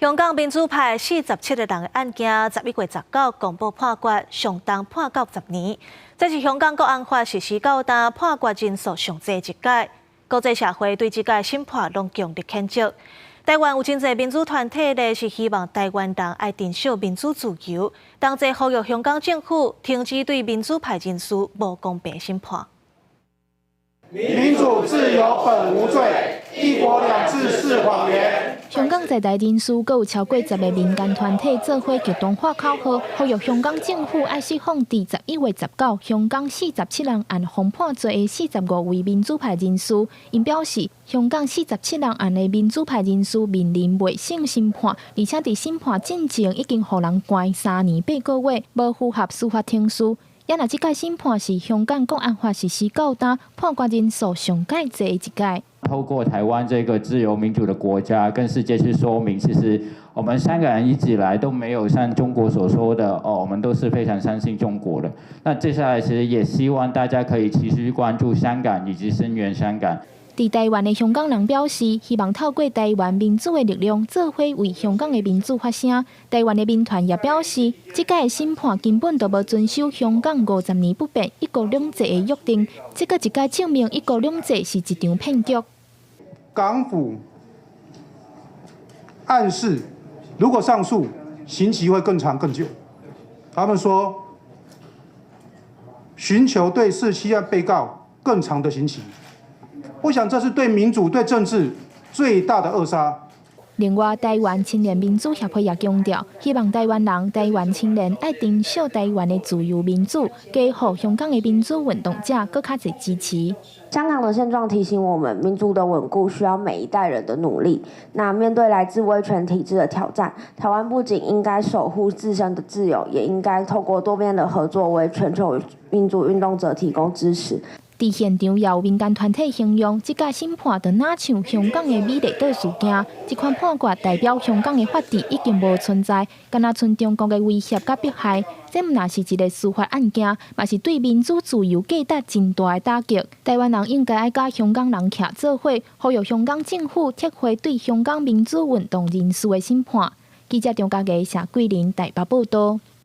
香港民主派四十七个人的案件，11月19公布判決，上重判到十年。這是香港國安法實施到今判決人數上濟一屆。國際社會對這屆審判攏強烈譴責。台灣有真濟民主團體咧，是希望台灣人愛珍惜民主自由，同齊呼籲香港政府停止對民主派人士無公平審判。民主自由本無罪，一國兩制是謊言。香港在台人士，閣有超過十个民間團體做伙極東喊口號，呼籲香港政府愛釋放佇11月19香港四十七人案予判罪的四十五位民主派人士。𪜶表示，香港四十七人案的民主派人士面臨未審審判，而且佇審判進前已經予人關3年8個月，無符合司法程序。也若這屆審判是香港國安法實施到今判決人數上蓋濟的一屆。透過台灣這個自由民主的國家，跟世界去說明，其實我們香港人一直以來都沒有像中國所說的，哦，我們都是非常相信中國的。那接下來其實也希望大家可以持續關注香港以及聲援香港。佇台灣的香港人表示，希望透過台灣民主的力量，做伙為香港的民主發聲。台灣的民團也表示，這屆的審判根本就無遵守香港50年不變一國兩制的約定，這閣一擺證明一國兩制是一場騙局。港府暗示，如果上訴，刑期會更長更久。他們說，尋求對47案被告更長的刑期。我想這是對民主、對政治最大的扼殺。另外，台灣青年民主協會也強調，希望台灣人、台灣青年愛珍惜台灣的自由民主，加予香港的民主運動者閣較濟支持。香港的現狀提醒我們，民主的穩固需要每一代人的努力。那面對來自威權體制的挑戰，台灣不僅應該守護自身的自由，也應該透過多邊的合作，為全球民主運動者提供支持。佇現場也有民間團體形容，這屆審判就若像香港的美麗島事件，這款判決代表香港的法治已經無存在，敢若賰中國的威脅佮迫害。這毋但是一个司法案件，嘛是對民主自由價值真大的打擊。台灣人應該愛佮香港人徛做伙，呼籲香港政府撤回對香港民主運動人士的審判。記者張家傑、謝桂林台北報道。